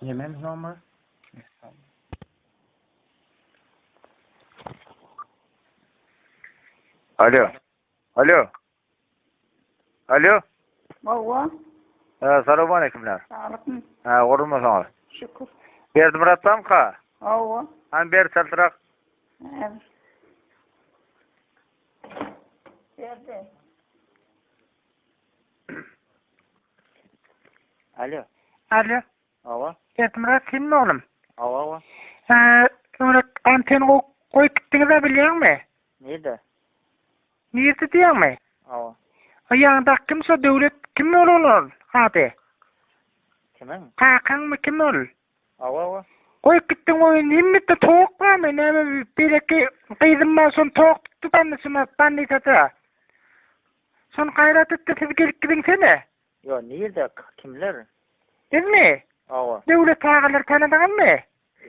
Nemem nomer? Alo. Alo. Alo. Hawa. Ha, salam aleykümler. Saglyk. Ha, gurulmasaňyz. Şükür. Berdimurat bamka? Hawa. Han ber çaltyrak. Berdi. Alo. Alo. Hawa. Berdimurat senmi oglum? Hawa, hawa. Hä, öňräk anten goýup gitdiňiz-ä bilýäňmi? Nirde? Nirde diýýäňmi? Hawa. A ýaňdaky kim şo Döwlet kim ol ol ady? Kimiň? Kakaňmy kim ol? Hawa, hawa. Goýup gitdiň oýun hemmede tok barmy näme beýleki gyzym bar şony tok tutdy bannyşyma bannisada. Şony gaýrat etde siz gelip gidiňsene. Ýo nirde kimler? Bizmi? Hawa. Döwlet agalary tanadyňyzmy?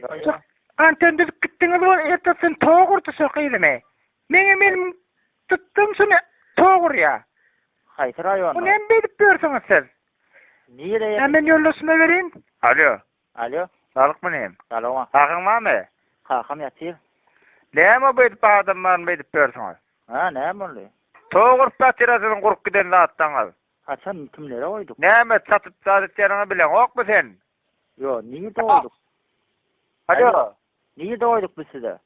Ýo ýo. Anten düzüp gitdiňiz bol ertesi tok urdy şo gyzymy. Meňem elim tutdum şuny tok urýa. Haýsy raýonda? Bu näme beýdip ýörsüňiz siz? Nire Ýa men ýoldaşyma bereýin. Alo. Alo. Saglykmy inim? Salowma. Kakaň barmy? Kakam ýatyr. Näme beýdip adam baryny beýdip ýörsüňiz? Ha, näme boldy? Tok urup ýatyr-a siziň gurup giden zatlaryňyz. Haçan, kimlere goýduk? Näme satyp zat etýäniňi bileňokmy sen? Ýo, nirde goýduk? Alo. Nirde goýduk biz size?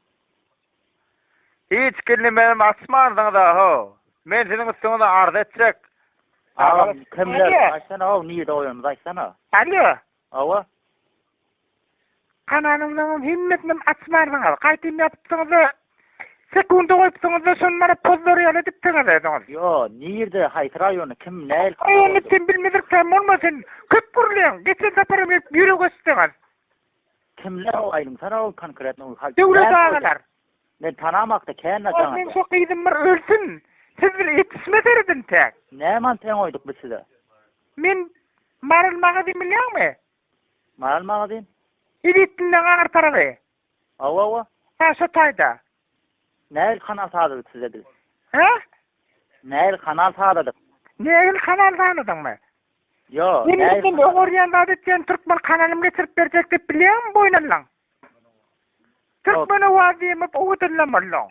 Hiç kimem açmansyňyz-a ho. Men siziň üstüňize arz etjek. Agam, kimler? Alo. Aýtsana how, nirde goýanymyzy aýtsana. Alo. Hawa. Kanalyňyzyňam hemmesinem açmansyňyz. Gaýtym ýapypsyňyz-da, sekunda goýupsyňyz-da, şony mana pozzar ýaly edipsiňiz özüňiz. Ýo, nirde, haýsy raýonda, kim, nähili kanal Raýonyny goýduk? sen bilmezlikden bolma sen köp gürleýäň. Geçen saparam gelip ýürek ösdüňiz. Kimler o aýdyňsana o konkretno Döwlet näme goýduk? agalar. Men tanamakda kände Ol jaň meň atýar. şo gyzym bir ölsün. Siz bir ýetişme seredin täk. Näme anten goýduk biz size? Men Maral magazin bilýäňmi? Maral magazin? Elitlileň aňyr tarapy. Hawa hawa. Hä şo taýda. Nähili kanal sazladyk size biz? Hä? Nähili kanal sazladyk? Nähili kanal sazladyňmy? Ýo, Men nähili men oňarýan zat etýän türkmen kanalymy geçirip berjek diýip bilýäňmi boýun aldyň? Türkmen owaz diýmip owadanlam bolduň.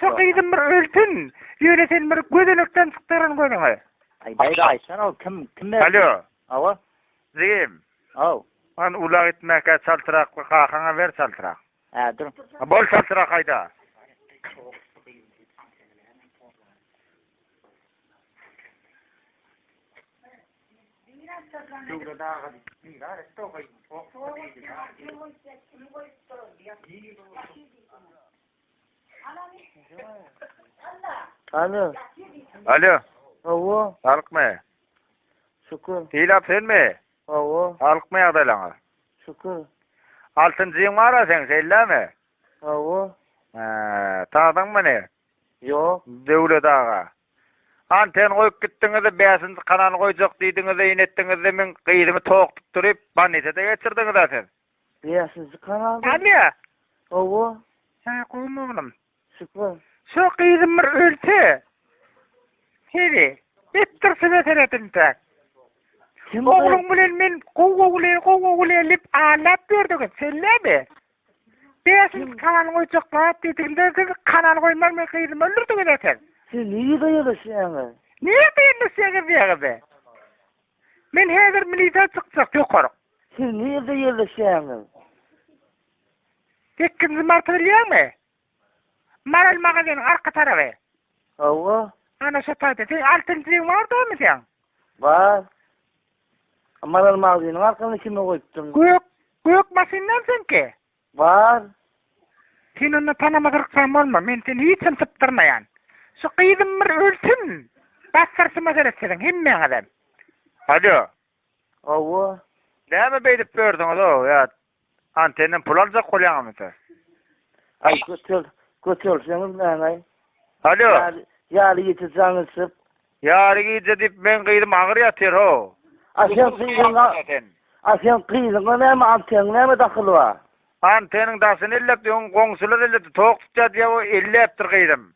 Şo gyzym bir ölsün, ýöne sen bir gözenekden çykdyryn gözüňi. Aý daýza aýtsana ol kim kim berdi? Alo. Hawa. Jigim. Haw. Han ulag etmäkä çaltrak bir kakaňa ber çaltrak. Hä dur. Bol çaltrak haýda. Döwlet aga diýip, etdi o gyz. Alo. Alo. Hawa. Saglykmy? Şükür. Sylap senmi? Hawa. Saglykmy ýagdaýlaňyz? Şükür. Altynjyň bar-a seň, şeýlemi? Hawa. Hä, tanadyňmy meni? Ýok. Döwlet aga. Anten goýup gitdiňiz-de, bäşinji kanaly goýjak diýdiňiz-de, ine etdiňiz-de, meň gyzymy tok tutduryp, bolnisada geçirdiňiz-ä siz. Bäşinji kanalda? Alo. Hawa. Hä, gowumy oglum? Şükür. Şo gyzym bir ölse, heri, etdir size seredin täk. Kim Ogluň bilen men gowy ogly, gowy ogly diýip aldap ýördüňiz, sen näme? Bäşinji kanal goýjak zat diýdigimde siz kanal goýman men gyzymy öldürdiňiz eken. Siz nirede ýerleşýäňiz? Nirede ýerleşýäňiz diýýäňiz-de? Men häzir milisiýa çykjak ýokaryk. Siz nirede ýerleşýäňiz? Sekizinji marty bilýäňmi? Maral magazynyň arka tarapy. Hawa. Ana şo taýda. Seň altynjyň bar dälmi seň? Bar. Maral magazynyň arkasyna kime goýupdym? Gök, gök maşyn däl seňki? Bar. Sen onda tanamazryksan bolma, men seni hiçem sypdyrmaýan. Şu gyzym bir ölsün, basdyrşyma seret siziň hemmäňizem. Alo. Hawa. Näme beýdip ýördüňiz-ow, ýa antenden pul aljak bolýaňyzmy siz? Aý göter, göterseňiz näme-aý? Alo. Ýary, ýary gije jaň edişip. Ýary gije diýip meň gyzym agyr ýatyr how. A sen gyzyňa, a sen gyzyňa näme anteniň näme dahyly bar? Anteniň daşyny elläpdi, öň goňşular elläpdi, tok tutýar diýýär, o elläpdir gyzym.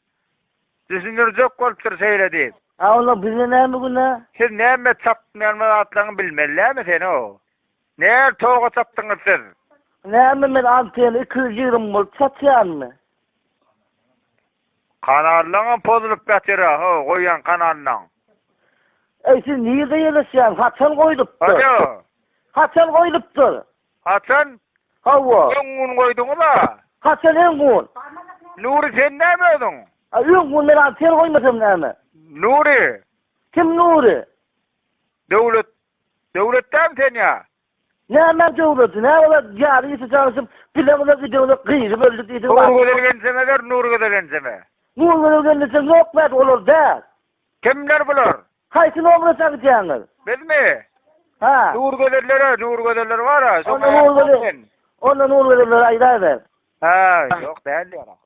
Düşündirjek bolupdyr şeýle diýip. A onda bize näme günä? Siz näme çapmaýan zatlaryňy bilmelilämi sen o? Näl toga çapdyňyz siz? Näme men anteni 220 bolup çatýanmy? Kanallaňam pozulyp ýatyr-a, ho, goýýan kanallaň. Eý siz nirde ýerleşýäňiz? Haçan goýlupdyr? Alo. Haçan goýlupdyr? Haçan? Hawa. Öň gün goýduňyz-a? Haçan öň gün? Nury sen näme özüň? A öň gün men anten goýmasam näme? Nury. Kim Nury? Döwlet. Döwlet dämi sen ýa? Näme döwleti? Näme olar ýary ýiti çalyşyp, bileňize gideňize gyzy böldük diýdiň. Nurgözel genjeme ber, Nurgözel genjeme. Nurgözel genjeme ýok bäde olar däl. Kimler bular? Haýsy nomere çagytýaňyz? Bizmi? Ha. Nurgözellere, Nurgözeller bar-a. Onda Nurgözel. Onda Nurgözeller aýdaýber. Ha, ýok däl ýara.